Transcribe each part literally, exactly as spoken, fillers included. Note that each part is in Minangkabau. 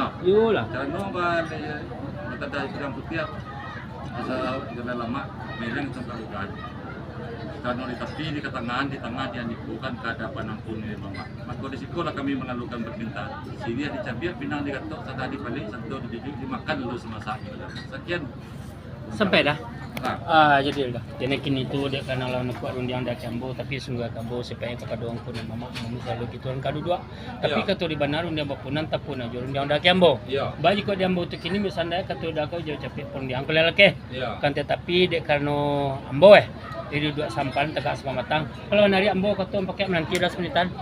Nyo. Iyolah. Carano ba-, batanda hitam putiah, asa jalan lamak, mereng sampai udan. Karano di tapi, di katangahan, di tangah, di aniku kan ka adapan angku niniak mamak. Mako di sikolah kami mangalukan parmintaan. Siriah dicabiak, pinang digatok, sadah dipalik, santo dijujuik, dimakan dulu samasak. Sakian. Sampai dah? Nah. Ah, jadi dah. Jadi kini tu dek karano lah nampak rundiang daki ambo, tapi sungguah ambo sipaik kapado angku niniak mamak, namun salalu kito nan ka duduak. Tapi Iyo. kato di bana rundiang bapunan, tapunan jo rundiang daki ambo. Iyo. Ba jikok di ambo tu kini, misalnyo kato daki jo capek rundiang ko lalaki. Iyo. Kan tatapi dek karano ambo, eh, jadi duduak sampan tagak sabatang. Kalau nari ambo kato pakai mananti dah samanitan.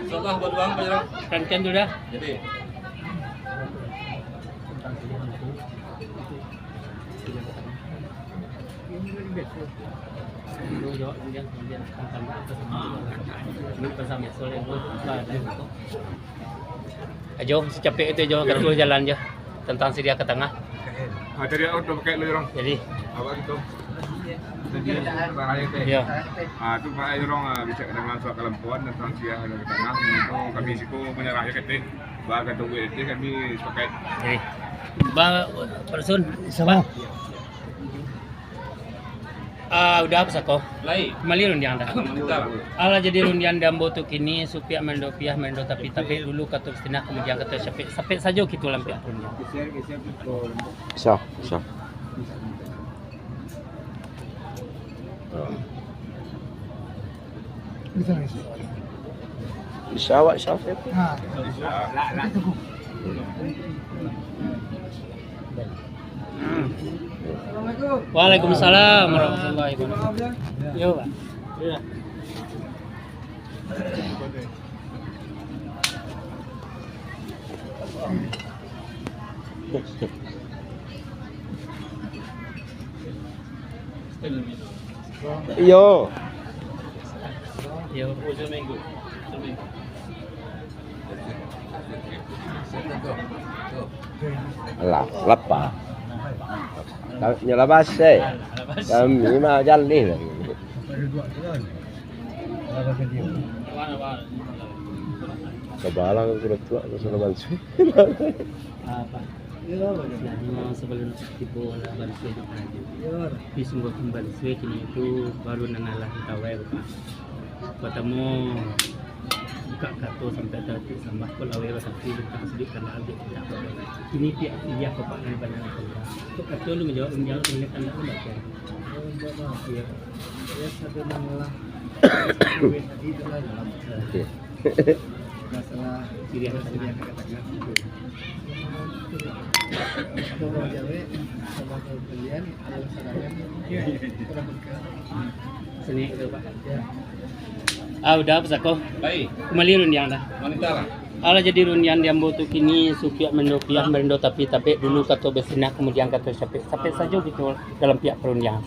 Insyaallah, baduang, Pak Jarang. Kantian tu dah. Jadi. Ajo, sacapek itu jo, katuh jalan jo. Tantang siriah ka tangah. Ah, tadi awak tu pakai lu, Rong. Jadi. Awak gitu. Jadi, bahaya teh. Iyo. Ah, tu bahaya, Rong, ah, bisa dengan suaka lampuan tantang siriah ka tangah. Itu kami siko manyarah je, kata. Bah, kata gue, kami sepakat. Jadi. Bah, Pak Dusun. Sama. Ah, udah apa sako? Lai. Mali rundiang dah. Mantap. Alah jadi rundiang di ambo tu kini, supiak mando piah, mando tapi-tapi dulu kato sinah, kamudian kato sapek. Sapek sajo kito lampiak rundiang. Bisa, bisa. Bisa, bisa. Bisa awak, bisa awak. Ha. Waalaikumsalam warahmatullahi wabarakatuh. Yo, Pak. Iyo. Iyo. Alah, lapar. Nyo lah basah. Kami mah jaleh lah. Sabalah ka kuda tuak, ka salah bansuai. Apa? Selama sabalun tibo lah bansuai di karajo. Tapi sungguah pun bansuai kini itu baru nan alah tawai, Bapak. Partamo, buka kato sampai tatik sambah ko lawai, tapi bukan sidik kandak abih tidak. Kini pihak siriah Bapak nan banyak kandak. Kok kato lu manjawab, manjawab, manjawab kandak tu baca. Iyo. Iyo, sampai mangolah. Tadi tu lah dalam. Okey. Masalah siriah ka tangah. Siriah ka tangah. Itu mau jawab, sama kau kalian, kalau sarangan, kurang berkah. Sini ke, Pak. Ya. Ah, udah, apa sako? Baik. Kembali rundiang dah. Mantap. Alah jadi rundiang di ambo tu kini, supiak mando piah, mando tapi-tapi dulu kato basinah, kamudian kato sapek. Sapek sajo kito dalam pihak parundiangan.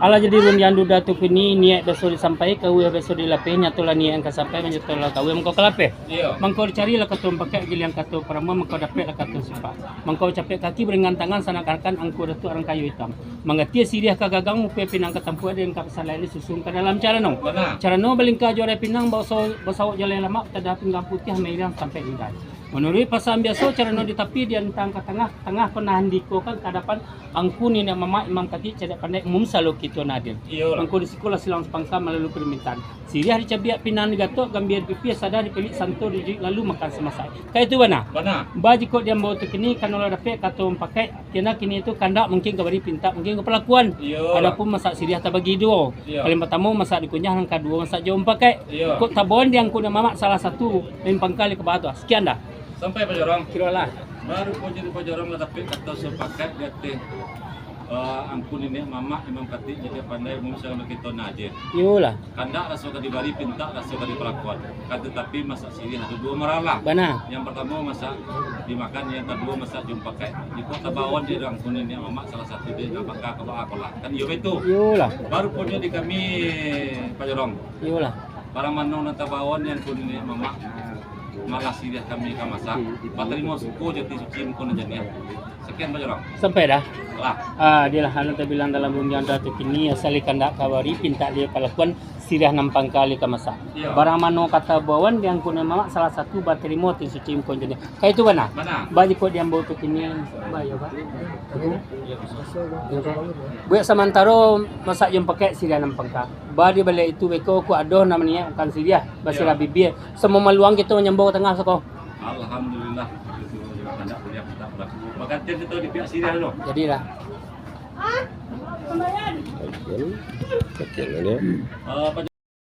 Alah jadi rundiang duda tu kini, niaik biaso disampai, kawih biaso dilapeh, nyatolah niaik nan ka sampai, manyatolah kawih mangko ka lapeh. Iyo. Mangko dicarilah kato mupakaik, giliang kato paramuan, mangko dapeklah kato sipaik. Mangko capek kaki baringan tangan, sanak-anakan angku Datuak Rang Kayo Itam. Manggatia siriah ka gagang, mupia pinang ka tampuak, dan ka pasalai disusun ka dalam carano. Bana. Carano balingka jo arai pinang, baso-, basawok jo arai lamak, tadah pinggang putiah, mairiang sampai indai. Manuruik pasaan biaso, carano di tapi diantang ka tangah, tangah ko nan diikokan ka adapan angku niniak mamak, imam katik, cadiak pandai, umum salo kito nan hadir. Iyolah. Mangko di sikolah silang sapangka malalu parmintaan. Siriah dicabiak, pinang digatok, gambia dipipih, sadah dipalik, santo dijujuik, lalu makan samasak. Ka itu bana? Bana. Ba jikok di ambo tu kini, kanolah dapek kato mupakaik, kena kini tu kandak mungkin ka bari, pintak mungkin ka palakuan. Iyolah. Adapun masak siriah tabagi duo. Iyo. Paling partamo masak di kunyah, nan kaduo masak jo mupakaik. Iyo. Kok tabawan di angku niniak mamak salah satu, main pangkal di kabah tu. Sakian dah. Sampai, Pak Jorong. Kiro lah. Baru pun jadi Pak Jorong lah dapek kato sapakaik di ateh, eh, angku niniak mamak, imam katik, cadiak pandai, umum salo kito nan hadir. Iyolah. Kandak raso ka dibari, pintak raso ka dipalakuan. Kan tatapi masak siriah ado duo maralah. Bana. Yang partamo masak dimakan, yang kaduo masak jo mupakaik. Jikok tabawan di angku niniak mamak salah satu di nan baka ka baa ko lah. Kan iyo baitu. Iyolah. Baru pun jadi kami, Pak Jorong. Iyolah. Barang mano nan tabawan di angku niniak mamak, malah siriah kami ka masak. Batarimo suko jo ati suci mangko nan janiah. Sakian, Pak Jorong. Sampai dah? Lah. Ah, dialah nan tabilang dalam rundiang duda tu kini, asal kandak ka bari, pintak dipalakuan, Siriah nan pangka lai ka masak. Iyo. Barang mano kata bawan, diangkut nan mamak salah satu batarimo Tun Suci mukon dunia. Ka itu bana? Bana. Ba jikok diambo tu kini, ba yo, ba. Buek samantaro masak jo pakek siriah nan pangka. Ba di baliak itu beko ku ado nan maniak makan siriah, basirah bibia. Samo maluang kito manyambo ka tangah sako. Alhamdulillah. Bagantian kito di pihak siriah tu. Jadilah. Oke, oke, ini. Eh,